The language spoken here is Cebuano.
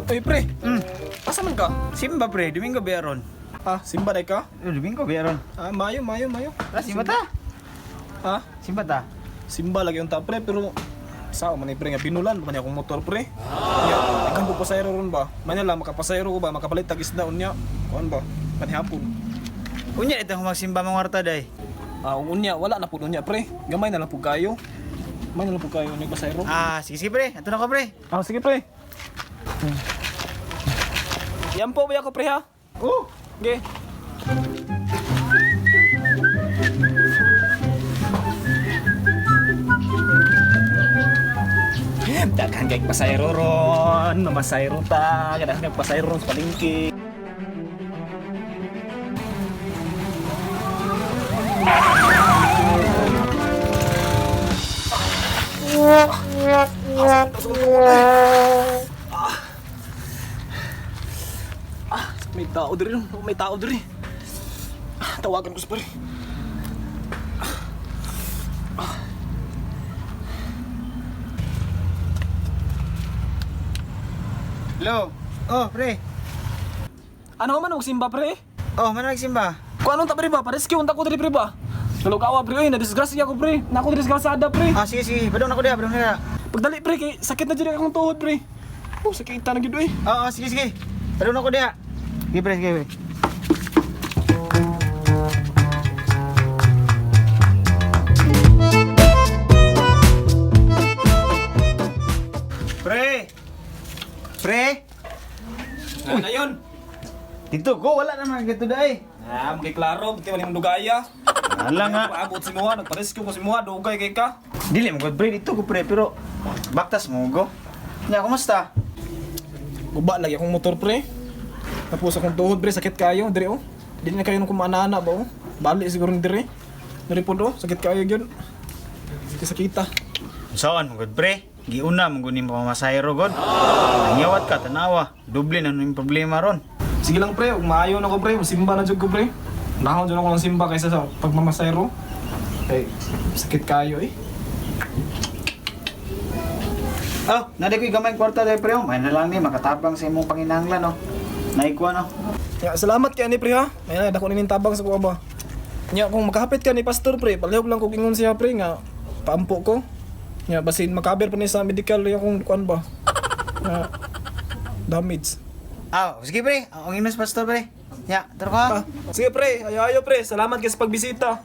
Oy, pre. Asa man ka? Simba pre, Domingo ba ron? Ah, simba day ka? Oh, Domingo ba ron? Ah, mayo, mayo, mayo. Ah, simba ta? Ha? Simba ta? Simba lagi yung ta, pre, pero sao man ni pre nga binulan man akong motor, pre. Nya, daghan ko pasayro ron ba? Manila makapasayro ko ba, makapalit tag isda unya. Kuan ba? Panihapon. Unya itong magsimba mga warta day. Ah, unya wala na pud unya, pre. Gamay na lang pud kayo. Gamay na lang pud kayo ni pasayro. Ah, sige sige pre, ato na ko pre. Ah, sige, pre. Yan po ba ako, pre, ha? Oh, Okay. Daghan kay pasayro ron, mamasayro ta, daghan kay pasayro ron sa palengke. May tao diri, no? May tao diri. Ah, tawagan ko sa pare. Hello. Oh, pre. Ano man og simba, pre? Oh, man nagsimba. Kung anong ta pre ba? Parescue unta ko diri, pre, ba? Nalugawa, pre, oy, nadisgrasya ako, pre. Nako disgrasada, pre. Ah, sige sige, badong na ko diha, badong na. Pagdali, pre, kay sakit na jud akong tuhod, pre. Oh, sakit na gyud oy. Oo, oh, sige sige. Badong na ko diha. Sige pre, sige pre. Pre! Pre! Uy, na yun. Dito ko, wala naman ganito day. Ah, magkay klaro, buti man imong dugaya. Wala nga. Paabot si Muha, nagparescue ko si Muha, dugay kay ka. Dili mo god pre, dito ko pre, pero baktas mo go. Nya, kumusta? Guba lagi akong motor, pre. Tapos akong tuhod, pre, sakit kayo diri oh. Dili na kayo nung kumanana ba oh. Bali siguro ni diri. Diri pod oh, sakit kayo gyud. Sakita. Saan mo god pre? Giuna mo gud nimo pamasahero god. Nangyawat ka tanawa, doble na ning problema ron. Sige lang, pre, ug maayo na ko, pre, simba na jud ko, pre. Nahon jud ako ng simba kaysa sa pagmamasayro. Eh, sakit kayo eh. Oh, naday ko'y gamay kwarta day pre. oh. May na lang ni makatabang sa imong panginahanglan oh. Naikuha no. Ya, salamat kay ani, pre, ha. May na dako nining tabang sa kuha ba. Nya kung makahapit ka ni pastor, pre, palihog lang kog ingon siya, pre, nga paampo ko. Nya basin makaber pa ni sa medical yung akong kuan ba. Nga damage. Ah, sige pre. Ang inos pastor pre. Nya, tara ko. Ha. Ah, sige, pre, ayo ayo, pre. Salamat kay sa pagbisita.